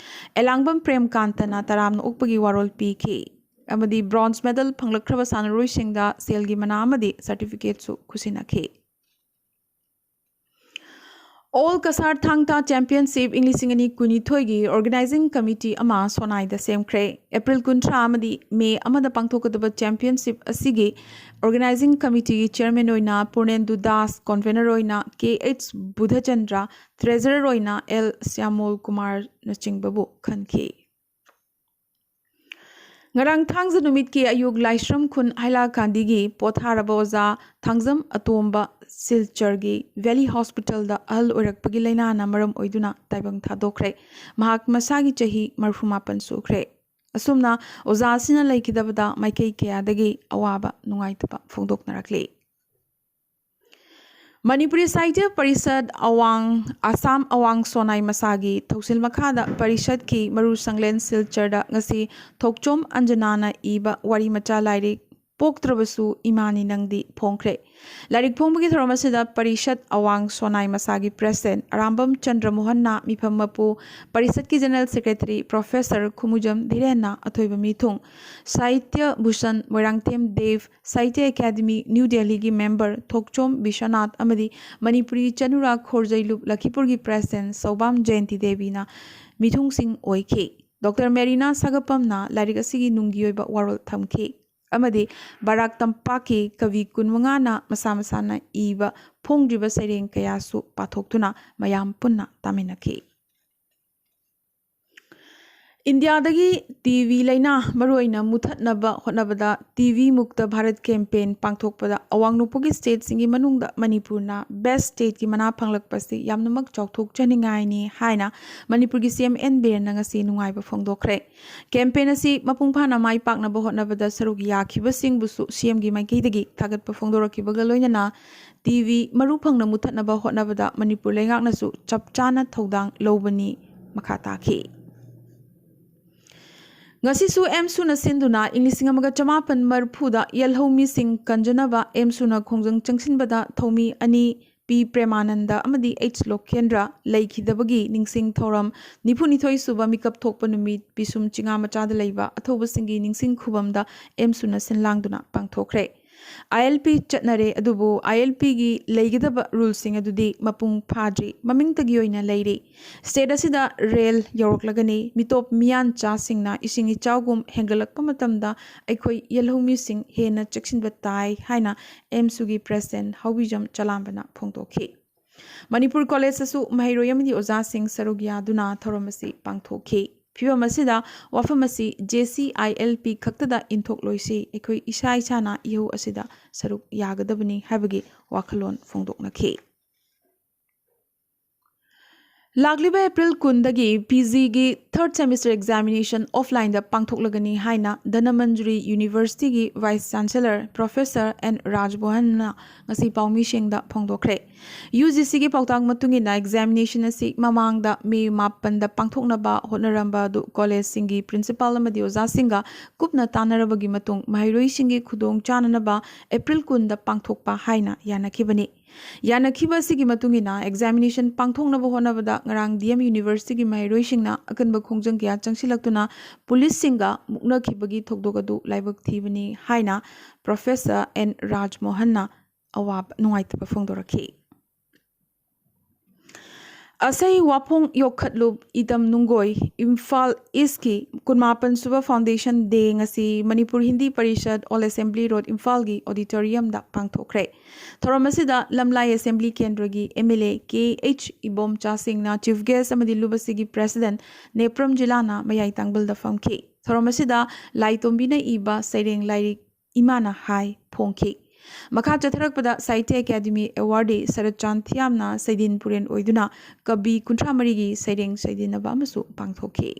ꯑꯦꯂꯥꯡꯕꯝ ꯄ꯭ꯔꯦꯝꯀꯥꯟꯇꯅ ꯇꯔꯥꯝꯅ ꯑꯣꯛꯄꯒꯤ ꯋꯥꯔꯣꯜ ꯄꯤꯈꯤ ꯑꯃꯗꯤ ꯕ꯭ꯔꯣꯟꯖ ꯃꯦꯗꯜ ꯐꯪꯂꯛꯈ꯭ꯔꯕ ꯁꯥꯟꯅꯔꯣꯏꯁꯤꯡꯗ ꯁꯦꯜꯒꯤ ꯃꯅꯥ ꯑꯃꯗꯤ ꯁꯔꯇꯤꯐꯤꯀꯦꯠꯁꯨ ꯈꯨꯠꯁꯤꯟꯅꯈꯤ꯫ All Cachar Thang Ta Championship ꯏꯪ ꯂꯤꯁꯤꯡ ꯑꯅꯤ ꯀꯨꯟꯅꯤꯊꯣꯏꯒꯤ organizing committee ꯑꯃ ꯁꯣꯅꯥꯏꯗ ꯁꯦꯝꯈ꯭ꯔꯦ꯫ ꯑꯦꯄ꯭ꯔꯤꯜ ꯀꯨꯟꯊ꯭ꯔꯥ ꯑꯃꯗꯤ ꯃꯦ ꯑꯃꯗ ꯄꯥꯡꯊꯣꯛꯀꯗꯕ championship ꯑꯁꯤꯒꯤ organizing committeeꯒꯤ chairman ꯑꯣꯏꯅ ꯄꯨꯔꯅꯦꯟꯗꯨ ꯗꯥꯁ, convener ꯑꯣꯏꯅ ꯀꯦ ꯑꯩꯆ ꯕꯨꯙꯆꯟꯗ꯭ꯔ, treasurer ꯑꯣꯏꯅ ꯑꯦꯜ ꯁ꯭ꯌꯥꯃꯣꯜ ꯀꯨꯃꯥꯔꯅꯆꯤꯡꯕꯕꯨ ꯈꯟꯈꯤ꯫ ꯉꯔꯥꯡ ꯊꯥꯡꯖ ꯅꯨꯃꯤꯠꯀꯤ ꯑꯌꯨꯛ ꯂꯥꯏꯁ꯭ꯔꯝ ꯈꯨꯟ ꯍꯥꯏꯂꯥꯀꯥꯟꯗꯤꯒꯤ ꯄꯣꯊꯥꯔꯕ ꯑꯣꯖꯥ ꯊꯥꯡꯖꯝ ꯑꯇꯣꯝꯕ ꯁꯤꯜꯆꯔꯒꯤ Valley Hospitalꯗ ꯑꯍꯜ ꯑꯣꯏꯔꯛꯄꯒꯤ ꯂꯥꯏꯅꯥꯅ ꯃꯔꯝ ꯑꯣꯏꯗꯨꯅ ꯇꯥꯏꯕꯪ ꯊꯥꯗꯣꯛꯈ꯭ꯔꯦ꯫ ꯃꯍꯥꯛ ꯃꯁꯥꯒꯤ ꯆꯍꯤ ꯃꯔꯤꯐꯨ ꯃꯥꯄꯟ ꯁꯨꯈ꯭ꯔꯦ꯫ ꯑꯁꯨꯝꯅ ꯑꯣꯖꯥ ꯑꯁꯤꯅ ꯂꯩꯈꯤꯗꯕꯗ ꯃꯥꯏꯀꯩ ꯀꯌꯥꯗꯒꯤ ꯑꯋꯥꯕ ꯅꯨꯡꯉꯥꯏꯇꯕ ꯐꯣꯡꯗꯣꯛꯅꯔꯛꯂꯤ꯫ ꯃꯅꯤꯄꯨꯔꯤ ꯁꯥꯍꯤꯇ꯭ꯌ ꯄꯔꯤꯁꯠ ꯑꯋꯥꯡ, ꯑꯁꯥꯝ ꯑꯋꯥꯡ ꯁꯣꯅꯥꯏ ꯃꯁꯥꯒꯤ ꯊꯧꯁꯤꯜ ꯃꯈꯥꯗ ꯄꯔꯤꯁꯠꯀꯤ ꯃꯔꯨ ꯁꯪꯂꯦꯟ ꯁꯤꯜꯆꯔꯗ ꯉꯁꯤ ꯊꯣꯛꯆꯣꯝ ꯑꯟꯖꯅꯥꯅ ꯏꯕ ꯋꯥꯔꯤ ꯃꯆꯥ ꯂꯥꯏꯔꯤꯛ ꯄꯣꯛꯇ꯭ꯔꯕꯁꯨ ꯏꯃꯥꯅꯤ ꯅꯪꯗꯤ ꯐꯣꯡꯈ꯭ꯔꯦ꯫ ꯂꯥꯏꯔꯤꯛ ꯐꯣꯡꯕꯒꯤ ꯊꯧꯔꯝ ꯑꯁꯤꯗ ꯄꯔꯤꯁꯠ ꯑꯋꯥꯡ ꯁꯣꯅꯥꯏ ꯃꯁꯥꯒꯤ president ꯑꯔꯥꯝꯕꯝ ꯆꯟꯗ꯭ꯔ ꯃꯣꯍꯟꯅ ꯃꯤꯐꯝ ꯃꯄꯨ, ꯄꯔꯤꯁꯠꯀꯤ general secretary professor ꯈꯨꯃꯨꯖꯝ ꯙꯤꯔꯦꯟꯅ ꯑꯊꯣꯏꯕ ꯃꯤꯊꯨꯡ, ꯁꯥꯍꯤꯇ꯭ꯌ ꯚꯨꯁꯟ ꯃꯣꯏꯔꯥꯡꯊꯦꯝ ꯗꯦꯕ, ꯁꯥꯍꯤꯇ꯭ꯌ ꯑꯦꯀꯥꯗꯃꯤ ꯅ꯭ꯌꯨ ꯗꯦꯜꯂꯤꯒꯤ member ꯊꯣꯛꯆꯣꯝ ꯕꯤꯁ꯭ꯋꯅꯥꯊ ꯑꯃꯗꯤ ꯃꯅꯤꯄꯨꯔꯤ ꯆꯅꯨꯔꯥ ꯈꯣꯔꯖꯩꯂꯨꯞ ꯂꯈꯤꯄꯨꯔꯒꯤ president ꯁꯧꯕꯥꯝ ꯖꯌꯟꯇꯤ ꯗꯦꯕꯤꯅ ꯃꯤꯊꯨꯡꯁꯤꯡ ꯑꯣꯏꯈꯤ꯫ ꯗꯣꯛꯇꯔ ꯃꯦꯔꯤꯅꯥ ꯁꯥꯒꯄꯝꯅ ꯂꯥꯏꯔꯤꯛ ꯑꯁꯤꯒꯤ ꯅꯨꯡꯒꯤ ꯑꯣꯏꯕ ꯋꯥꯔꯣꯜ ꯊꯝꯈꯤ ꯑꯃꯗꯤ ꯕꯔꯥꯛ ꯇꯝꯄꯥꯛꯀꯤ ꯀꯕꯤ ꯀꯨꯟꯃꯉꯥꯅ ꯃꯁꯥ ꯃꯁꯥꯅ ꯏꯕ ꯐꯣꯡꯗ꯭ꯔꯤꯕ ꯁꯩꯔꯦꯡ ꯀꯌꯥꯁꯨ ꯄꯥꯊꯣꯛꯇꯨꯅ ꯃꯌꯥꯝ ꯄꯨꯟꯅ ꯇꯥꯃꯤꯟꯅꯈꯤ꯫ ꯏꯟꯗꯤꯌꯥꯗꯒꯤ ꯇꯤ ꯕꯤ ꯂꯥꯏꯅꯥ ꯃꯔꯨꯑꯣꯏꯅ ꯃꯨꯊꯠꯅꯕ ꯍꯣꯠꯅꯕꯗ ꯇꯤ ꯕꯤ ꯃꯨꯛꯇ ꯚꯥꯔꯠ campaign ꯄꯥꯡꯊꯣꯛꯄꯗ ꯑꯋꯥꯡ ꯅꯣꯡꯄꯣꯛꯀꯤ stateꯁꯤꯡꯒꯤ ꯃꯅꯨꯡꯗ ꯃꯅꯤꯄꯨꯔꯅ best stateꯀꯤ ꯃꯅꯥ ꯐꯪꯂꯛꯄꯁꯤ ꯌꯥꯝꯅꯃꯛ ꯆꯥꯎꯊꯣꯛꯆꯅꯤꯡꯉꯥꯏꯅꯤ ꯍꯥꯏꯅ ꯃꯅꯤꯄꯨꯔꯒꯤ ꯁꯤ ꯑꯦꯝ ꯑꯦꯟ ꯕꯤꯔꯦꯟꯅ ꯉꯁꯤ ꯅꯨꯡꯉꯥꯏꯕ ꯐꯣꯡꯗꯣꯛꯈ꯭ꯔꯦ꯫ Campaign ꯑꯁꯤ ꯃꯄꯨꯡ ꯐꯥꯅ ꯃꯥꯏ ꯄꯥꯛꯅꯕ ꯍꯣꯠꯅꯕꯗ ꯁꯔꯨꯛ ꯌꯥꯈꯤꯕꯁꯤꯡꯕꯨꯁꯨ ꯁꯤ ꯑꯦꯝꯒꯤ ꯃꯥꯏꯀꯩꯗꯒꯤ ꯊꯥꯒꯠꯄ ꯐꯣꯡꯗꯣꯔꯛꯈꯤꯕꯒ ꯂꯣꯏꯅꯅ ꯇꯤ ꯕꯤ ꯃꯔꯨ ꯐꯪꯅ ꯃꯨꯊꯠꯅꯕ ꯍꯣꯠꯅꯕꯗ ꯃꯅꯤꯄꯨꯔ ꯂꯩꯉꯥꯛꯅꯁꯨ ꯆꯞ ꯆꯥꯅ ꯊꯧꯗꯥꯡ ꯂꯧꯕꯅꯤ ꯃꯈꯥ ꯇꯥꯈꯤ꯫ ꯉꯁꯤꯁꯨ ꯑꯦꯝꯁꯨꯅ ꯁꯤꯟꯗꯨꯅ ꯏꯪ ꯂꯤꯁꯤꯡ ꯑꯃꯒ ꯆꯃꯥꯄꯟ ꯃꯔꯤꯐꯨꯗ ꯌꯦꯜꯍꯧꯃꯤꯁꯤꯡ ꯀꯟꯖꯅꯕ ꯑꯦꯝꯁꯨꯅ ꯈꯣꯡꯖꯪ ꯆꯪꯁꯤꯟꯕꯗ ꯊꯧꯃꯤ ꯑꯅꯤ ꯄꯤ ꯄ꯭ꯔꯦꯃꯥꯅꯟꯗ ꯑꯃꯗꯤ ꯑꯩꯆ ꯂꯣꯀꯦꯟꯗ꯭ꯔ ꯂꯩꯈꯤꯗꯕꯒꯤ ꯅꯤꯡꯁꯤꯡ ꯊꯧꯔꯝ ꯅꯤꯐꯨꯅꯤꯊꯣꯏ ꯁꯨꯕ ꯃꯤꯀꯞ ꯊꯣꯛꯄ ꯅꯨꯃꯤꯠ ꯄꯤꯁꯨꯝ ꯆꯤꯉꯥ ꯃꯆꯥꯗ ꯂꯩꯕ ꯑꯊꯧꯕꯁꯤꯡꯒꯤ ꯅꯤꯡꯁꯤꯡ ꯈꯨꯕꯝꯗ ꯑꯦꯝꯁꯨꯅ ꯁꯤꯟ ꯂꯥꯡꯗꯨꯅ ꯄꯥꯡꯊꯣꯛꯈ꯭ꯔꯦ꯫ ꯑꯥꯏ ꯑꯦꯜ ꯄꯤ ꯆꯠꯅꯔꯦ, ꯑꯗꯨꯕꯨ ꯑꯥꯏ ꯑꯦꯜ ꯄꯤꯒꯤ ꯂꯩꯒꯗꯕ ꯔꯨꯜꯁꯤꯡ ꯑꯗꯨꯗꯤ ꯃꯄꯨꯡ ꯐꯥꯗ꯭ꯔꯤ, ꯃꯃꯤꯡꯇꯒꯤ ꯑꯣꯏꯅ ꯂꯩꯔꯤ꯫ ꯁ꯭ꯇꯦꯠ ꯑꯁꯤꯗ ꯔꯦꯜ ꯌꯧꯔꯛꯂꯒꯅꯤ꯫ ꯃꯤꯇꯣꯞ ꯃꯤꯌꯥꯟꯆꯥꯁꯤꯡꯅ ꯏꯁꯤꯡ ꯏꯆꯥꯎꯒꯨꯝ ꯍꯦꯟꯒꯠꯂꯛꯄ ꯃꯇꯝꯗ ꯑꯩꯈꯣꯏ ꯌꯦꯜꯍꯧꯃꯤꯁꯤꯡ ꯍꯦꯟꯅ ꯆꯦꯛꯁꯤꯟꯕ ꯇꯥꯏ ꯍꯥꯏꯅ ꯑꯦꯝꯁꯨꯒꯤ ꯄ꯭ꯔꯦꯁꯤꯗꯦꯟꯠ ꯍꯥꯎꯕꯤꯖꯝ ꯆꯂꯥꯝꯕꯅ ꯐꯣꯡꯗꯣꯛꯈꯤ꯫ ꯃꯅꯤꯄꯨꯔ ꯀꯣꯂꯦꯖꯇꯁꯨ ꯃꯍꯩꯔꯣꯏ ꯑꯃꯗꯤ ꯑꯣꯖꯥꯁꯤꯡ ꯁꯔꯨꯛ ꯌꯥꯗꯨꯅ ꯊꯧꯔꯝ ꯑꯁꯤ ꯄꯥꯡꯊꯣꯛꯈꯤ꯫ ꯐꯤꯚꯝ ꯑꯁꯤꯗ ꯋꯥꯐꯝ ꯑꯁꯤ J C I L P ꯈꯛꯇꯗ ꯏꯟꯊꯣꯛꯂꯣꯏꯁꯤ, ꯑꯩꯈꯣꯏ ꯏꯁꯥ ꯏꯁꯥꯅ ꯏꯍꯧ ꯑꯁꯤꯗ ꯁꯔꯨꯛ ꯌꯥꯒꯗꯕꯅꯤ ꯍꯥꯏꯕꯒꯤ ꯋꯥꯈꯜꯂꯣꯟ ꯐꯣꯡꯗꯣꯛꯅꯈꯤ꯫ ꯂꯥꯛꯂꯤꯕ ꯑꯦꯄ꯭ꯔꯤꯜ ꯀꯨꯟꯗꯒꯤ ꯄꯤ ꯖꯤꯒꯤ ꯊꯔꯠ ꯁꯦꯃꯤꯁꯇꯔ ꯑꯦꯛꯖꯥꯃꯤꯅꯦꯁꯟ ꯑꯣꯐꯂꯥꯏꯟꯗ ꯄꯥꯡꯊꯣꯛꯂꯒꯅꯤ ꯍꯥꯏꯅ ꯙꯅꯃꯟꯖꯨꯔꯤ ꯌꯨꯅꯤꯚꯔꯁꯤꯇꯤꯒꯤ ꯚꯥꯏꯁ ꯆꯥꯟꯁꯦꯂꯔ ꯄ꯭ꯔꯣꯐꯦꯁꯔ ꯑꯦꯟ ꯔꯥꯖꯃꯣꯍꯟꯅ ꯉꯁꯤ ꯄꯥꯎꯃꯤꯁꯤꯡꯗ ꯐꯣꯡꯗꯣꯛꯈ꯭ꯔꯦ꯫ ꯌꯨ ꯖꯤ ꯁꯤꯒꯤ ꯄꯥꯎꯇꯥꯛ ꯃꯇꯨꯡ ꯏꯟꯅ ꯑꯦꯛꯖꯥꯃꯤꯅꯦꯁꯟ ꯑꯁꯤ ꯃꯃꯥꯡꯗ ꯃꯦ ꯃꯥꯄꯟꯗ ꯄꯥꯡꯊꯣꯛꯅꯕ ꯍꯣꯠꯅꯔꯝꯕ ꯑꯗꯨ ꯀꯣꯂꯦꯖꯁꯤꯡꯒꯤ ꯄ꯭ꯔꯤꯟꯁꯤꯄꯥꯜ ꯑꯃꯗꯤ ꯑꯣꯖꯥꯁꯤꯡꯒ ꯀꯨꯞꯅ ꯇꯥꯟꯅꯔꯕꯒꯤ ꯃꯇꯨꯡ ꯃꯍꯩꯔꯣꯏꯁꯤꯡꯒꯤ ꯈꯨꯗꯣꯡ ꯆꯥꯅꯅꯕ ꯑꯦꯄ꯭ꯔꯤꯜ ꯀꯨꯟꯗ ꯄꯥꯡꯊꯣꯛꯄ ꯍꯥꯏꯅ ꯌꯥꯅꯈꯤꯕꯅꯤ꯫ ꯌꯥꯅꯈꯤꯕ ꯑꯁꯤꯒꯤ ꯃꯇꯨꯡ ꯏꯟꯅ ꯑꯦꯛꯖꯥꯃꯤꯅꯦꯁꯟ ꯄꯥꯡꯊꯣꯛꯅꯕ ꯍꯣꯠꯅꯕꯗ ꯉꯔꯥꯡ ꯗꯤ ꯑꯦꯝ ꯌꯨꯅꯤꯚꯔꯁꯤꯇꯤꯒꯤ ꯃꯍꯩꯔꯣꯏꯁꯤꯡꯅ ꯑꯀꯟꯕ ꯈꯣꯡꯖꯪ ꯀꯌꯥ ꯆꯪꯁꯤꯜꯂꯛꯇꯨꯅ ꯄꯨꯂꯤꯁꯁꯤꯡꯒ ꯃꯨꯛꯅꯈꯤꯕꯒꯤ ꯊꯧꯗꯣꯛ ꯑꯗꯨ ꯂꯥꯏꯕꯛ ꯊꯤꯕꯅꯤ ꯍꯥꯏꯅ ꯄ꯭ꯔꯣꯐꯦꯁꯔ ꯑꯦꯟ ꯔꯥꯖꯃꯣꯍꯟꯅ ꯑꯋꯥꯕ ꯅꯨꯡꯉꯥꯏꯇꯕ ꯐꯣꯡꯗꯣꯔꯛꯈꯤ꯫ ꯑꯁꯩ ꯋꯥꯐꯣꯡ ꯌꯣꯛꯈꯠꯂꯨꯞ ꯏꯗꯝ ꯅꯨꯡꯒꯣꯏ ꯏꯝꯐꯥꯜ ꯏꯁꯀꯤ ꯀꯨꯟꯃꯥꯄꯟ ꯁꯨꯕ ꯐꯥꯎꯟꯗꯦꯁꯟ ꯗꯦ ꯉꯁꯤ Manipur Hindi Parishad old assembly road ꯏꯝꯐꯥꯜꯒꯤ ꯑꯣꯗꯤꯇꯣꯔꯤꯌꯝꯗ ꯄꯥꯡꯊꯣꯛꯈ꯭ꯔꯦ꯫ ꯊꯧꯔꯝ ꯑꯁꯤꯗ ꯂꯝꯂꯥꯏ ꯑꯦꯁꯦꯝꯕ꯭ꯂꯤ ꯀꯦꯟꯗ꯭ꯔꯒꯤ M L A K H Ibomcha ꯁꯤꯡꯅ ꯆꯤꯐ ꯒꯦꯁ ꯑꯃꯗꯤ ꯂꯨꯕꯁꯤꯒꯤ ꯄ꯭ꯔꯦꯁꯤꯗꯦꯟꯠ ꯅꯦꯄ꯭ꯔꯝ ꯖꯤꯂꯥꯅ ꯃꯌꯥꯏ ꯇꯥꯡꯕꯜꯗ ꯐꯝꯈꯤ꯫ ꯊꯧꯔꯝ ꯑꯁꯤꯗ ꯂꯥꯏꯇꯣꯝꯕꯤꯅ ꯏꯕ ꯁꯩꯔꯦꯡ ꯂꯥꯏꯔꯤꯛ ꯏꯃꯥꯅ ꯍꯥꯏ ꯐꯣꯡꯈꯤ꯫ ꯃꯈꯥ ꯆꯠꯊꯔꯛꯄꯗ ꯁꯥꯍꯤꯇ꯭ꯌ ꯑꯦꯀꯥꯗꯦꯃꯤ ꯑꯦꯋꯥꯔꯗꯤ ꯁꯔꯠ ꯆꯥꯟ ꯊꯤꯌꯥꯝꯅ ꯁꯩꯗꯤꯟ ꯄꯨꯔꯦꯟ ꯑꯣꯏꯗꯨꯅ ꯀꯕꯤ ꯀꯨꯟꯊ꯭ꯔꯥ ꯃꯔꯤꯒꯤ ꯁꯩꯔꯦꯡ ꯁꯩꯗꯤꯟꯅꯕ ꯑꯃꯁꯨ ꯄꯥꯡꯊꯣꯛꯈꯤ꯫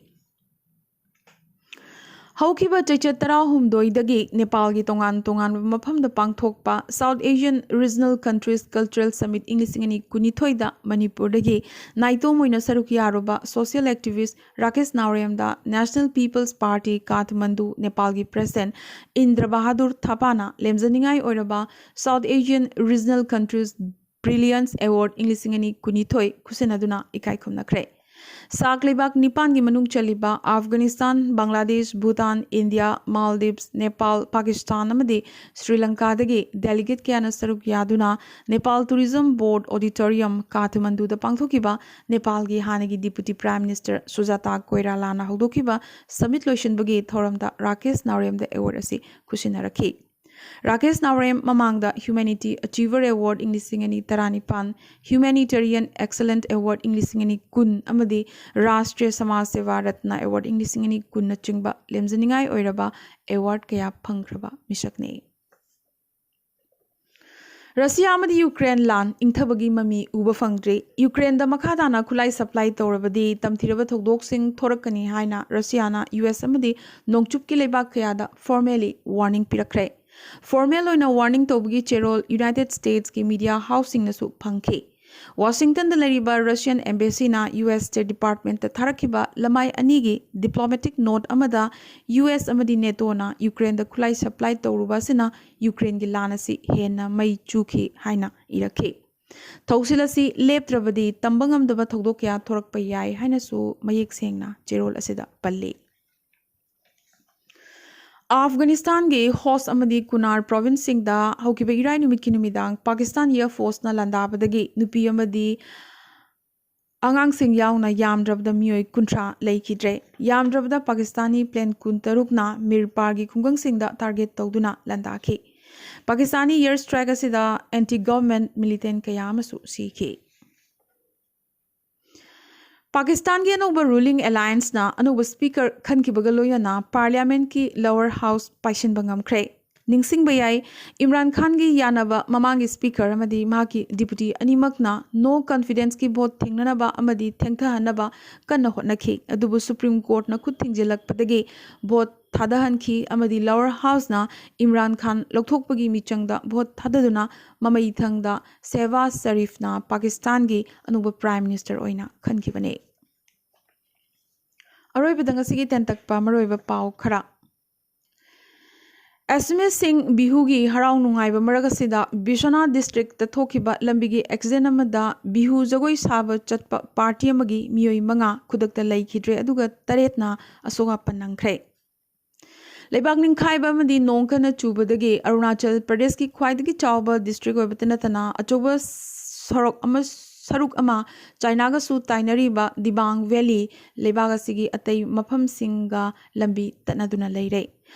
ꯍꯧꯈꯤꯕ ꯆꯩꯆꯠ ꯇꯔꯥꯍꯨꯝꯗꯣꯏꯗꯒꯤ ꯅꯦꯄꯥꯜꯒꯤ ꯇꯣꯉꯥꯟ ꯇꯣꯉꯥꯟꯕ ꯃꯐꯝꯗ ꯄꯥꯡꯊꯣꯛꯄ South Asian Regional Countries Cultural Summit ꯏꯪ ꯂꯤꯁꯤꯡ ꯑꯅꯤ ꯀꯨꯟꯅꯤꯊꯣꯏꯗ ꯃꯅꯤꯄꯨꯔꯗꯒꯤ ꯅꯥꯏꯇꯣꯝ ꯑꯣꯏꯅ ꯁꯔꯨꯛ ꯌꯥꯔꯨꯕ ꯁꯣꯁꯤꯌꯦꯜ ꯑꯦꯛꯇꯤꯚꯤꯁ꯭ꯠ ꯔꯥꯀꯦꯁ ꯅꯥꯎꯔꯦꯝꯗ National People's Party Kathmandu ꯅꯦꯄꯥꯜꯒꯤ ꯄ꯭ꯔꯦꯁꯤꯗꯦꯟꯠ ꯏꯟꯗ꯭ꯔ ꯕꯍꯥꯗꯨꯔ ꯊꯥꯄꯥꯅ ꯂꯦꯝꯖꯅꯤꯡꯉꯥꯏ ꯑꯣꯏꯔꯕ South Asian Regional Countries Brilliance Award ꯏꯪ ꯂꯤꯁꯤꯡ ꯑꯅꯤ ꯀꯨꯟꯅꯤꯊꯣꯏ ꯈꯨꯠꯁꯤꯟꯅꯗꯨꯅ ꯏꯀꯥꯏ ꯈꯨꯝꯅꯈ꯭ꯔꯦ꯫ ꯁꯥꯛ ꯂꯩꯕꯥꯛ ꯅꯤꯄꯥꯟꯒꯤ ꯃꯅꯨꯡ ꯆꯜꯂꯤꯕ ꯑꯐꯒꯥꯅꯤꯁꯇꯥꯟ, ꯕꯪꯒ꯭ꯂꯥꯗꯦꯁ, ꯚꯨꯇꯥꯟ, ꯏꯟꯗꯤꯌꯥ, ꯃꯥꯜꯗꯤꯚꯁ, ꯅꯦꯄꯥꯜ, ꯄꯥꯀꯤꯁꯇꯥꯟ ꯑꯃꯗꯤ ꯁ꯭ꯔꯤ ꯂꯪꯀꯥꯗꯒꯤ ꯗꯦꯂꯤꯒꯦꯠ ꯀꯌꯥꯅ ꯁꯔꯨꯛ ꯌꯥꯗꯨꯅ ꯅꯦꯄꯥꯜ ꯇꯨꯔꯤꯖꯝ ꯕꯣꯔꯗ ꯑꯣꯗꯤꯇꯣꯔꯤꯌꯝ ꯀꯥꯊꯃꯟꯗꯨꯗ ꯄꯥꯡꯊꯣꯛꯈꯤꯕ ꯅꯦꯄꯥꯜꯒꯤ ꯍꯥꯟꯅꯒꯤ ꯗꯤꯄꯨꯇꯤ ꯄ꯭ꯔꯥꯏꯝ ꯃꯤꯅꯤꯁꯇꯔ ꯁꯨꯖꯥꯇꯥ ꯀꯣꯏꯔꯥꯂꯥꯅ ꯍꯧꯗꯣꯛꯈꯤꯕ ꯁꯃꯤꯠ ꯂꯣꯏꯁꯤꯟꯕꯒꯤ ꯊꯧꯔꯝꯗ ꯔꯥꯀꯦꯁ ꯅꯥꯎꯔꯦꯝꯗ ꯑꯦꯋꯥꯔꯗ ꯑꯁꯤ ꯈꯨꯠꯁꯤꯟꯅꯔꯛꯈꯤ꯫ ꯔꯥꯀꯦꯁ ꯅꯥꯎꯔꯦꯝ ꯃꯃꯥꯡꯗ ꯍ꯭ꯌꯨꯃꯦꯅꯤꯇꯤ ꯑꯆꯤꯚꯔ ꯑꯦꯋꯥꯔꯗ ꯏꯪ ꯂꯤꯁꯤꯡ ꯑꯅꯤ ꯇꯔꯥꯅꯤꯄꯥꯟ, ꯍ꯭ꯌꯨꯃꯦꯅꯤꯇꯦꯔꯤꯌꯟ ꯑꯦꯛꯁꯂꯦꯟꯠ ꯑꯦꯋꯥꯔꯗ ꯏꯪ ꯂꯤꯁꯤꯡ ꯑꯅꯤ ꯀꯨꯟ ꯑꯃꯗꯤ ꯔꯥꯁꯇ꯭ꯔꯤꯌ ꯁꯃꯥꯖ ꯁꯦꯕꯥ ꯔꯠꯅ ꯑꯦꯋꯥꯔꯗ ꯏꯪ ꯂꯤꯁꯤꯡ ꯑꯅꯤ ꯀꯨꯟꯅꯆꯤꯡꯕ ꯂꯦꯝꯖꯅꯤꯡꯉꯥꯏ ꯑꯣꯏꯔꯕ ꯑꯦꯋꯥꯔꯗ ꯀꯌꯥ ꯐꯪꯈ꯭ꯔꯕ ꯃꯤꯁꯛꯅꯤ꯫ ꯔꯁꯤꯌꯥ ꯑꯃꯗꯤ ꯌꯨꯀ꯭ꯔꯦꯟ ꯂꯥꯟ ꯏꯪꯊꯕꯒꯤ ꯃꯃꯤ ꯎꯕ ꯐꯪꯗ꯭ꯔꯤ꯫ ꯌꯨꯀ꯭ꯔꯦꯟꯗ ꯃꯈꯥ ꯇꯥꯅ ꯈꯨꯠꯂꯥꯏ ꯁꯄ꯭ꯂꯥꯏ ꯇꯧꯔꯕꯗꯤ ꯇꯝꯊꯤꯔꯕ ꯊꯧꯗꯣꯛꯁꯤꯡ ꯊꯣꯔꯛꯀꯅꯤ ꯍꯥꯏꯅ ꯔꯁꯤꯌꯥꯅ ꯌꯨ ꯑꯦꯁ ꯑꯃꯗꯤ ꯅꯣꯡꯆꯨꯞꯀꯤ ꯂꯩꯕꯥꯛ ꯀꯌꯥꯗ ꯐꯣꯔꯃꯦꯂꯤ ꯋꯥꯔꯅꯤꯡ ꯄꯤꯔꯛꯈ꯭ꯔꯦ꯫ ꯐꯣꯔꯃꯦꯜ ꯑꯣꯏꯅ ꯋꯥꯔꯅꯤꯡ ꯇꯧꯕꯒꯤ ꯆꯦꯔꯣꯜ ꯌꯨꯅꯥꯏꯇꯦꯗ ꯁ꯭ꯇꯦꯠꯁꯀꯤ ꯃꯤꯗꯤꯌꯥ ꯍꯥꯎꯁꯁꯤꯡꯅꯁꯨ ꯐꯪꯈꯤ꯫ ꯋꯥꯁꯤꯡꯇꯟꯗ ꯂꯩꯔꯤꯕ ꯔꯁꯤꯌꯟ ꯑꯦꯝꯕꯦꯁꯤꯅ ꯌꯨ ꯑꯦꯁ ꯁ꯭ꯇꯦꯠ ꯗꯤꯄꯥꯔꯠꯃꯦꯟꯠꯇ ꯊꯥꯔꯛꯈꯤꯕ ꯂꯃꯥꯏ ꯑꯅꯤꯒꯤ ꯗꯤꯄ꯭ꯂꯣꯃꯦꯇꯤꯛ ꯅꯣꯠ ꯑꯃꯗ ꯌꯨ ꯑꯦꯁ ꯑꯃꯗꯤ ꯅꯦꯇꯣꯅ ꯌꯨꯀ꯭ꯔꯦꯟꯗ ꯈꯨꯠꯂꯥꯏ ꯁꯄ꯭ꯂꯥꯏ ꯇꯧꯔꯨꯕ ꯑꯁꯤꯅ ꯌꯨꯀ꯭ꯔꯦꯟꯒꯤ ꯂꯥꯟ ꯑꯁꯤ ꯍꯦꯟꯅ ꯃꯩ ꯆꯨꯈꯤ ꯍꯥꯏꯅ ꯏꯔꯛꯈꯤ꯫ ꯊꯧꯁꯤꯜ ꯑꯁꯤ ꯂꯦꯞꯇ꯭ꯔꯕꯗꯤ ꯇꯝꯕ ꯉꯝꯗꯕ ꯊꯧꯗꯣꯛ ꯀꯌꯥ ꯊꯣꯔꯛꯄ ꯌꯥꯏ ꯍꯥꯏꯅꯁꯨ ꯃꯌꯦꯛ ꯁꯦꯡꯅ ꯆꯦꯔꯣꯜ ꯑꯁꯤꯗ ꯄꯜꯂꯤ꯫ ꯑꯐꯒꯥꯅꯤꯁꯇꯥꯟꯒꯤ ꯍꯣꯁ ꯑꯃꯗꯤ ꯀꯨꯅꯥꯔ ꯄ꯭ꯔꯣꯚꯤꯟꯁꯁꯤꯡꯗ ꯍꯧꯈꯤꯕ ꯏꯔꯥꯏ ꯅꯨꯃꯤꯠꯀꯤ ꯅꯨꯃꯤꯗꯥꯡ ꯄꯥꯀꯤꯁꯇꯥꯟ ꯑꯦꯌꯔ ꯐꯣꯔꯁꯅ ꯂꯥꯟꯗꯥꯕꯗꯒꯤ ꯅꯨꯄꯤ ꯑꯃꯗꯤ ꯑꯉꯥꯡꯁꯤꯡ ꯌꯥꯎꯅ ꯌꯥꯝꯗ꯭ꯔꯕꯗ ꯃꯤꯑꯣꯏ ꯀꯨꯟꯊ꯭ꯔꯥ ꯂꯩꯈꯤꯗ꯭ꯔꯦ꯫ ꯌꯥꯝꯗ꯭ꯔꯕꯗ ꯄꯥꯀꯤꯁꯇꯥꯅꯤ ꯄ꯭ꯂꯦꯟ ꯀꯨꯟꯇꯔꯨꯛꯅ ꯃꯤꯔꯄꯥꯔꯒꯤ ꯈꯨꯡꯒꯪꯁꯤꯡꯗ ꯇꯥꯔꯒꯦꯠ ꯇꯧꯗꯨꯅ ꯂꯥꯟꯗꯥꯈꯤ꯫ ꯄꯥꯀꯤꯁꯇꯥꯅꯤ ꯑꯦꯌꯔ ꯁ꯭ꯇ꯭ꯔꯥꯏꯛ ꯑꯁꯤꯗ ꯑꯦꯟꯇꯤ ꯒꯚꯔꯟꯃꯦꯟꯠ ꯃꯤꯂꯤꯇꯦꯟꯠ ꯀꯌꯥ ꯑꯃꯁꯨ ꯁꯤꯈꯤ꯫ ꯄꯥꯀꯤꯁꯇꯥꯟꯒꯤ ꯑꯅꯧꯕ ꯔꯨꯂꯤꯡ ꯑꯦꯂꯥꯌꯟꯁꯅ ꯑꯅꯧꯕ ꯁ꯭ꯄꯤꯀꯔ ꯈꯟꯈꯤꯕꯒ ꯂꯣꯏꯅꯅ ꯄꯥꯔꯂꯤꯌꯥꯃꯦꯟꯠꯀꯤ ꯂꯣꯋꯔ ꯍꯥꯎꯁ ꯄꯥꯏꯁꯤꯟꯕ ꯉꯝꯈ꯭ꯔꯦ꯫ ꯅꯤꯡꯁꯤꯡꯕ ꯌꯥꯏ, ꯏꯝꯔꯥꯟ ꯈꯥꯟꯒꯤ ꯌꯥꯅꯕ ꯃꯃꯥꯡꯒꯤ ꯁ꯭ꯄꯤꯀꯔ ꯑꯃꯗꯤ ꯃꯍꯥꯛꯀꯤ ꯗꯤꯄꯨꯇꯤ ꯑꯅꯤꯃꯛꯅ ꯅꯣ ꯀꯟꯐꯤꯗꯦꯟꯁꯀꯤ ꯚꯣꯠ ꯊꯦꯡꯅꯅꯕ ꯑꯃꯗꯤ ꯊꯦꯡꯊꯍꯟꯅꯕ ꯀꯟꯅ ꯍꯣꯠꯅꯈꯤ꯫ ꯑꯗꯨꯕꯨ ꯁꯨꯄ꯭ꯔꯤꯝ ꯀꯣꯔꯠꯅ ꯈꯨꯠ ꯊꯤꯡꯖꯤꯜꯂꯛꯄꯗꯒꯤ ꯚꯣꯠ ꯊꯥꯗꯍꯟꯈꯤ ꯑꯃꯗꯤ ꯂꯣꯋꯔ ꯍꯥꯎꯁꯅ ꯏꯝꯔꯥꯟ ꯈꯥꯟ ꯂꯧꯊꯣꯛꯄꯒꯤ ꯃꯤꯆꯪꯗ ꯚꯣꯠ ꯊꯥꯗꯗꯨꯅ ꯃꯃꯩꯊꯪꯗ ꯁꯦꯍꯕꯥꯖ ꯁꯔꯤꯐꯅ ꯄꯥꯀꯤꯁꯇꯥꯟꯒꯤ ꯑꯅꯧꯕ ꯄ꯭ꯔꯥꯏꯝ ꯃꯤꯅꯤꯁꯇꯔ ꯑꯣꯏꯅ ꯈꯟꯈꯤꯕꯅꯤ꯫ ꯑꯔꯣꯏꯕꯗ ꯉꯁꯤꯒꯤ ꯇꯦꯟꯇꯛꯄ ꯃꯔꯨꯑꯣꯏꯕ ꯄꯥꯎ ꯈꯔ꯫ ꯑꯦꯁꯃꯤꯁꯤꯡ ꯕꯤꯍꯨꯒꯤ ꯍꯔꯥꯎ ꯅꯨꯡꯉꯥꯏꯕ ꯃꯔꯛ ꯑꯁꯤꯗ ꯕꯤꯁ꯭ꯋꯅꯥꯊ ꯗꯤꯁꯇ꯭ꯔꯤꯛꯇ ꯊꯣꯛꯈꯤꯕ ꯂꯝꯕꯤꯒꯤ ꯑꯦꯛꯁꯤꯗꯦꯟ ꯑꯃꯗ ꯕꯤꯍꯨ ꯖꯒꯣꯏ ꯁꯥꯕ ꯆꯠꯄ ꯄꯥꯔꯇꯤ ꯑꯃꯒꯤ ꯃꯤꯑꯣꯏ ꯃꯉꯥ ꯈꯨꯗꯛꯇ ꯂꯩꯈꯤꯗ꯭ꯔꯦ, ꯑꯗꯨꯒ ꯇꯔꯦꯠꯅ ꯑꯁꯣꯛ ꯑꯄꯟ ꯅꯪꯈ꯭ꯔꯦ꯫ ꯂꯩꯕꯥꯛ ꯅꯤꯡꯈꯥꯏꯕ ꯑꯃꯗꯤ ꯅꯣꯡ ꯀꯟꯅ ꯆꯨꯕꯗꯒꯤ ꯑꯔꯨꯅꯥꯆꯜ ꯄ꯭ꯔꯗꯦꯁꯀꯤ ꯈ꯭ꯋꯥꯏꯗꯒꯤ ꯆꯥꯎꯕ ꯗꯤꯁꯇ꯭ꯔꯤꯛ ꯑꯣꯏꯕꯇ ꯅꯠꯇꯅ ꯑꯆꯧꯕ ꯁꯣꯔꯣꯛ ꯑꯃ, ꯁꯔꯨꯛ ꯑꯃ ꯆꯥꯏꯅꯥꯒꯁꯨ ꯇꯥꯏꯅꯔꯤꯕ ꯗꯤꯕꯥꯡ ꯚꯦꯂꯤ ꯂꯩꯕꯥꯛ ꯑꯁꯤꯒꯤ ꯑꯇꯩ ꯃꯐꯝꯁꯤꯡꯒ ꯂꯝꯕꯤ ꯇꯠꯅꯗꯨꯅ ꯂꯩꯔꯦ꯫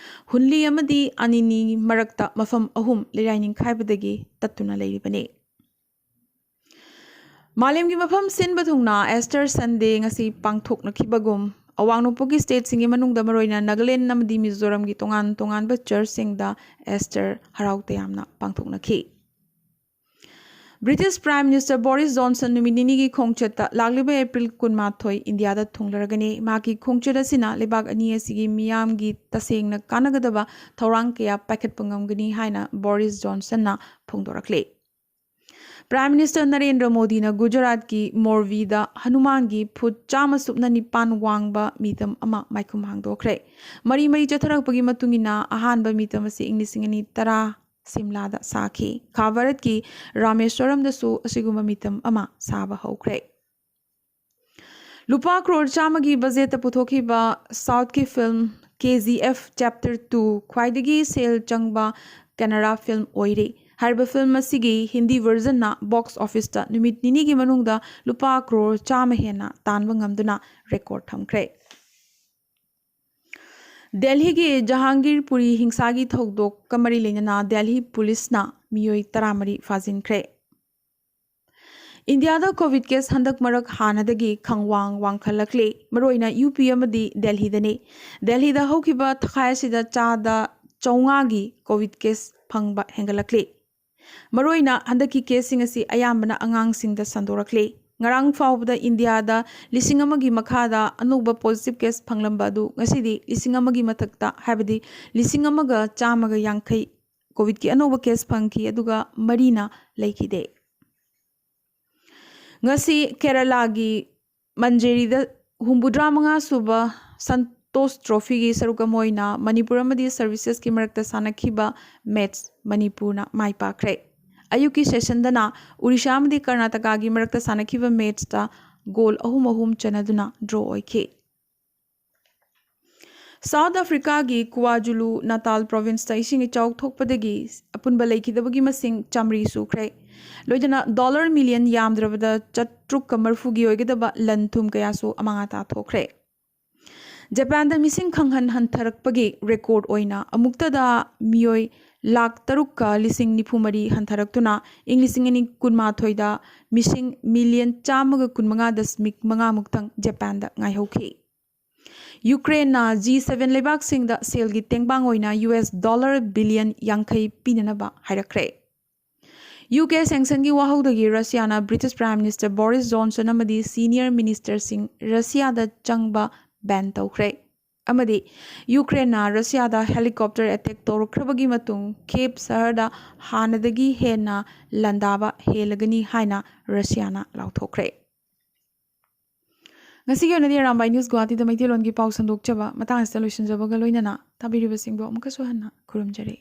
ꯍꯨꯟꯂꯤ ꯑꯃꯗꯤ ꯑꯅꯤꯅꯤ ꯃꯔꯛꯇ ꯃꯐꯝ ꯑꯍꯨꯝ ꯂꯩꯔꯥꯏ ꯅꯤꯡꯈꯥꯏꯕꯗꯒꯤ ꯇꯠꯇꯨꯅ ꯂꯩꯔꯤꯕꯅꯤ꯫ ꯃꯥꯂꯦꯝꯒꯤ ꯃꯐꯝ ꯁꯤꯟꯕ ꯊꯨꯡꯅ ꯑꯦꯁꯇꯔ ꯁꯟꯗꯦ ꯉꯁꯤ ꯄꯥꯡꯊꯣꯛꯅꯈꯤꯕꯒꯨꯝ, ꯑꯋꯥꯡ ꯅꯣꯡꯄꯣꯛꯀꯤ ꯁ꯭ꯇꯦꯠꯁꯤꯡꯒꯤ ꯃꯅꯨꯡꯗ ꯃꯔꯨꯑꯣꯏꯅ ꯅꯥꯒꯥꯂꯦꯟ ꯑꯃꯗꯤ ꯃꯤꯖꯣꯔꯥꯝꯒꯤ ꯇꯣꯉꯥꯟ ꯇꯣꯉꯥꯟꯕ ꯆꯔꯆꯁꯤꯡꯗ ꯑꯦꯁꯇꯔ ꯍꯔꯥꯎ ꯇꯌꯥꯝꯅ ꯄꯥꯡꯊꯣꯛꯅꯈꯤ꯫ British prime minister Boris Johnson ꯅꯨꯃꯤꯠ ꯅꯤꯅꯤꯒꯤ ꯈꯣꯡꯆꯠꯇ ꯂꯥꯛꯂꯤꯕ ꯑꯦꯄ꯭ꯔꯤꯜ ꯀꯨꯟꯃꯥꯊꯣꯏ ꯏꯟꯗꯤꯌꯥꯗ ꯊꯨꯡꯂꯔꯒꯅꯤ꯫ ꯃꯍꯥꯛꯀꯤ ꯈꯣꯡꯆꯠ ꯑꯁꯤꯅ ꯂꯩꯕꯥꯛ ꯑꯅꯤ ꯑꯁꯤꯒꯤ ꯃꯤꯌꯥꯝꯒꯤ ꯇꯁꯦꯡꯅ ꯀꯥꯟꯅꯒꯗꯕ ꯊꯧꯔꯥꯡ ꯀꯌꯥ ꯄꯥꯏꯈꯠꯄ ꯉꯝꯒꯅꯤ ꯍꯥꯏꯅ ꯕꯣꯔꯤꯁ ꯖꯣꯟꯁꯟꯅ ꯐꯣꯡꯗꯣꯔꯛꯂꯤ꯫ ꯄ꯭ꯔꯥꯏꯝ ꯃꯤꯅꯤꯁꯇꯔ ꯅꯔꯦꯟꯗ꯭ꯔ ꯃꯣꯗꯤꯅ ꯒꯨꯖꯔꯥꯠꯀꯤ ꯃꯣꯔꯕꯤꯗ ꯍꯅꯨꯃꯥꯟꯒꯤ ꯐꯨꯠ ꯆꯥꯝꯃ ꯁꯨꯞꯅ ꯅꯤꯄꯥꯟ ꯋꯥꯡꯕ ꯃꯤꯇꯝ ꯑꯃ ꯃꯥꯏꯈꯨꯝ ꯍꯥꯡꯗꯣꯛꯈ꯭ꯔꯦ꯫ ꯃꯔꯤ ꯃꯔꯤ ꯆꯠꯊꯔꯛꯄꯒꯤ ꯃꯇꯨꯡ ꯏꯟꯅ ꯑꯍꯥꯟꯕ ꯃꯤꯇꯝ ꯑꯁꯤ ꯏꯪ ꯂꯤꯁꯤꯡ ꯑꯅꯤ ꯇꯔꯥ ꯁꯤꯝꯂꯥꯗ ꯁꯥꯈꯤ꯫ ꯈꯥ ꯚꯥꯔꯠꯀꯤ ꯔꯥꯃꯦꯁ꯭ꯋꯔꯝꯗꯁꯨ ꯑꯁꯤꯒꯨꯝꯕ ꯃꯤꯇꯝ ꯑꯃ ꯁꯥꯕ ꯍꯧꯈ꯭ꯔꯦ꯫ ꯂꯨꯄꯥ ꯀ꯭ꯔꯣꯔ ꯆꯥꯝꯃꯒꯤ ꯕꯖꯦꯠꯇ ꯄꯨꯊꯣꯛꯈꯤꯕ ꯁꯥꯎꯠꯀꯤ ꯐꯤꯜꯝ ꯀꯦ ꯖꯤ ꯑꯦꯐ ꯆꯦꯞꯇꯔ ꯇꯨ ꯈ꯭ꯋꯥꯏꯗꯒꯤ ꯁꯦꯜ ꯆꯪꯕ ꯀꯟꯅꯔꯥ ꯐꯤꯜꯝ ꯑꯣꯏꯔꯤ꯫ ꯍꯥꯏꯔꯤꯕ ꯐꯤꯜꯝ ꯑꯁꯤꯒꯤ ꯍꯤꯟꯗꯤ ꯚꯔꯖꯟꯅ ꯕꯣꯛꯁ ꯑꯣꯐꯤꯁꯇ ꯅꯨꯃꯤꯠ ꯅꯤꯅꯤꯒꯤ ꯃꯅꯨꯡꯗ ꯂꯨꯄꯥ ꯀ꯭ꯔꯣꯔ ꯆꯥꯝꯃ ꯍꯦꯟꯅ ꯇꯥꯟꯕ ꯉꯝꯗꯨꯅ ꯔꯦꯀꯣꯔꯗ ꯊꯝꯈ꯭ꯔꯦ꯫ ꯗꯦꯜꯍꯤꯒꯤ ꯖꯍꯥꯡꯒꯤꯔꯄꯨꯔꯤ ꯍꯤꯡꯁꯥꯒꯤ ꯊꯧꯗꯣꯛꯀ ꯃꯔꯤ ꯂꯩꯅꯅ ꯗꯦꯜꯍꯤ ꯄꯨꯂꯤꯁꯅ ꯃꯤꯑꯣꯏ ꯇꯔꯥꯃꯔꯤ ꯐꯥꯖꯤꯟꯈ꯭ꯔꯦ꯫ ꯏꯟꯗꯤꯌꯥꯗ ꯀꯣꯚꯤꯗ ꯀꯦꯁ ꯍꯟꯗꯛ ꯃꯔꯛ ꯍꯥꯟꯅꯗꯒꯤ ꯈꯪꯋꯥꯡ ꯋꯥꯡꯈꯠꯂꯛꯂꯤ꯫ ꯃꯔꯨꯑꯣꯏꯅ ꯌꯨ ꯄꯤ ꯑꯃꯗꯤ ꯗꯦꯜꯍꯤꯗꯅꯤ꯫ ꯗꯦꯜꯍꯤꯗ ꯍꯧꯈꯤꯕ ꯊꯈꯥꯏ ꯑꯁꯤꯗ ꯆꯥꯗ ꯆꯥꯝꯃꯉꯥꯒꯤ ꯀꯣꯚꯤꯗ ꯀꯦꯁ ꯐꯪꯕ ꯍꯦꯟꯒꯠꯂꯛꯂꯤ꯫ ꯃꯔꯨꯑꯣꯏꯅ ꯍꯟꯗꯛꯀꯤ ꯀꯦꯁꯁꯤꯡ ꯑꯁꯤ ꯑꯌꯥꯝꯕꯅ ꯑꯉꯥꯡꯁꯤꯡꯗ ꯁꯟꯗꯣꯔꯛꯂꯤ꯫ ꯉꯔꯥꯡ ꯐꯥꯎꯕꯗ ꯏꯟꯗꯤꯌꯥꯗ ꯂꯤꯁꯤꯡ ꯑꯃꯒꯤ ꯃꯈꯥꯗ ꯑꯅꯧꯕ ꯄꯣꯖꯤꯇꯤꯚ ꯀꯦꯁ ꯐꯪꯂꯝꯕ ꯑꯗꯨ ꯉꯁꯤꯗꯤ ꯂꯤꯁꯤꯡ ꯑꯃꯒꯤ ꯃꯊꯛꯇ, ꯍꯥꯏꯕꯗꯤ ꯂꯤꯁꯤꯡ ꯑꯃꯒ ꯆꯥꯝꯃꯒ ꯌꯥꯡꯈꯩ ꯀꯣꯚꯤꯗꯀꯤ ꯑꯅꯧꯕ ꯀꯦꯁ ꯐꯪꯈꯤ, ꯑꯗꯨꯒ ꯃꯔꯤꯅ ꯂꯩꯈꯤꯗꯦ꯫ ꯉꯁꯤ ꯀꯦꯔꯂꯥꯒꯤ ꯃꯟꯖꯦꯔꯤꯗ ꯍꯨꯝꯐꯨꯇꯔꯥ ꯃꯉꯥ ꯁꯨꯕ ꯁꯟ-, ꯇꯣꯁ ꯇ꯭ꯔꯣꯐꯤꯒꯤ ꯁꯔꯨꯛ ꯑꯃ ꯑꯣꯏꯅ ꯃꯅꯤꯄꯨꯔ ꯑꯃꯗꯤ ꯁꯔꯚꯤꯁꯦꯁꯀꯤ ꯃꯔꯛꯇ ꯁꯥꯟꯅꯈꯤꯕ ꯃꯦꯠꯆ ꯃꯅꯤꯄꯨꯔꯅ ꯃꯥꯏ ꯄꯥꯛꯈ꯭ꯔꯦ꯫ ꯑꯌꯨꯛꯀꯤ ꯁꯦꯁꯟꯗꯅ ꯑꯣꯔꯤꯁꯥ ꯑꯃꯗꯤ ꯀꯔꯅꯥꯇꯀꯥꯒꯤ ꯃꯔꯛꯇ ꯁꯥꯟꯅꯈꯤꯕ ꯃꯦꯠꯆꯇ ꯒꯣꯜ ꯑꯍꯨꯝ ꯑꯍꯨꯝ ꯆꯟꯅꯗꯨꯅ ꯗ꯭ꯔꯣ ꯑꯣꯏꯈꯤ꯫ ꯁꯥꯎꯠ ꯑꯐ꯭ꯔꯤꯀꯥꯒꯤ ꯀ꯭ꯋꯥꯖꯨꯂꯨ ꯅꯇꯥꯜ ꯄ꯭ꯔꯣꯚꯤꯟꯁꯇ ꯏꯁꯤꯡ ꯏꯆꯥꯎ ꯊꯣꯛꯄꯗꯒꯤ ꯑꯄꯨꯟꯕ ꯂꯩꯈꯤꯗꯕꯒꯤ ꯃꯁꯤꯡ ꯆꯥꯃꯔꯤ ꯁꯨꯈ꯭ꯔꯦ꯫ ꯂꯣꯏꯅꯅ ꯗꯣꯂꯔ ꯃꯤꯂꯤꯌꯟ ꯌꯥꯝꯗ꯭ꯔꯕꯗ ꯆꯥꯇ꯭ꯔꯨꯛꯀ ꯃꯔꯤꯐꯨꯒꯤ ꯑꯣꯏꯒꯗꯕ ꯂꯟ ꯊꯨꯝ ꯀꯌꯥꯁꯨ ꯑꯃꯥꯡ ꯑꯇꯥ ꯊꯣꯛꯈ꯭ꯔꯦ꯫ ꯖꯄꯥꯟꯗ ꯃꯤꯁꯤꯡ ꯈꯪꯍꯟ ꯍꯟꯊꯔꯛꯄꯒꯤ ꯔꯦꯀꯣꯔꯗ ꯑꯣꯏꯅ ꯑꯃꯨꯛꯇꯗ ꯃꯤꯑꯣꯏ ꯂꯥꯈ ꯇꯔꯨꯛꯀ ꯂꯤꯁꯤꯡ ꯅꯤꯐꯨ ꯃꯔꯤ ꯍꯟꯊꯔꯛꯇꯨꯅ ꯏꯪ ꯂꯤꯁꯤꯡ ꯑꯅꯤ ꯀꯨꯟꯃꯥꯊꯣꯏꯗ ꯃꯤꯁꯤꯡ ꯃꯤꯂꯤꯌꯟ ꯆꯥꯝꯃꯒ ꯀꯨꯟꯃꯉꯥ ꯗꯁꯃꯤꯛ ꯃꯉꯥ ꯃꯨꯛꯇꯪ ꯖꯄꯥꯟꯗ ꯉꯥꯏꯍꯧꯈꯤ꯫ ꯌꯨꯀ꯭ꯔꯦꯟꯅ ꯖꯤ ꯁꯚꯦꯟ ꯂꯩꯕꯥꯛꯁꯤꯡꯗ ꯁꯦꯜꯒꯤ ꯇꯦꯡꯕꯥꯡ ꯑꯣꯏꯅ ꯌꯨ ꯑꯦꯁ ꯗꯣꯂꯔ ꯕꯤꯂꯤꯌꯟ ꯌꯥꯡꯈꯩ ꯄꯤꯅꯅꯕ ꯍꯥꯏꯔꯛꯈ꯭ꯔꯦ꯫ ꯌꯨ ꯀꯦ ꯁꯦꯡꯁꯟꯒꯤ ꯋꯥꯍꯧꯗꯒꯤ ꯔꯁꯤꯌꯥꯅ British prime minister Boris Johnson ꯑꯃꯗꯤ ꯁꯤꯅꯤꯌꯔ ꯃꯤꯅꯤꯁꯇꯔꯁꯤꯡ ꯔꯁꯤꯌꯥꯗ ꯆꯪꯕ ꯕꯦꯟ ꯇꯧꯈ꯭ꯔꯦ꯫ ꯑꯃꯗꯤ ꯌꯨꯀ꯭ꯔꯦꯟꯅ ꯔꯁꯤꯌꯥꯗ ꯍꯦꯂꯤꯀꯣꯞꯇꯔ ꯑꯦꯇꯦꯛ ꯇꯧꯔꯛꯈ꯭ꯔꯕꯒꯤ ꯃꯇꯨꯡ ꯀꯤꯌꯦꯚ ꯁꯍꯔꯗ ꯍꯥꯟꯅꯗꯒꯤ ꯍꯦꯟꯅ ꯂꯥꯟꯗꯥꯕ ꯍꯦꯜꯂꯒꯅꯤ ꯍꯥꯏꯅ ꯔꯁꯤꯌꯥꯅ ꯂꯥꯎꯊꯣꯛꯈ꯭ꯔꯦ꯫ ꯉꯁꯤꯒꯤ ꯑꯣꯏꯅꯗꯤ ꯑꯔꯥꯝꯕꯥꯏ ꯅ꯭ꯌꯨꯁ ꯒꯨꯋꯥꯍꯥꯇꯤꯗ ꯃꯩꯇꯩꯂꯣꯟꯒꯤ ꯄꯥꯎ ꯁꯟꯗꯣꯛꯆꯕ ꯃꯇꯥꯡ ꯑꯁꯤꯗ ꯂꯣꯏꯁꯤꯟꯖꯕꯒ ꯂꯣꯏꯅꯅ ꯇꯥꯕꯤꯔꯤꯕꯁꯤꯡꯕꯨ ꯑꯃꯨꯛꯀꯁꯨ ꯍꯟꯅ ꯈꯨꯔꯨꯝꯖꯔꯤ꯫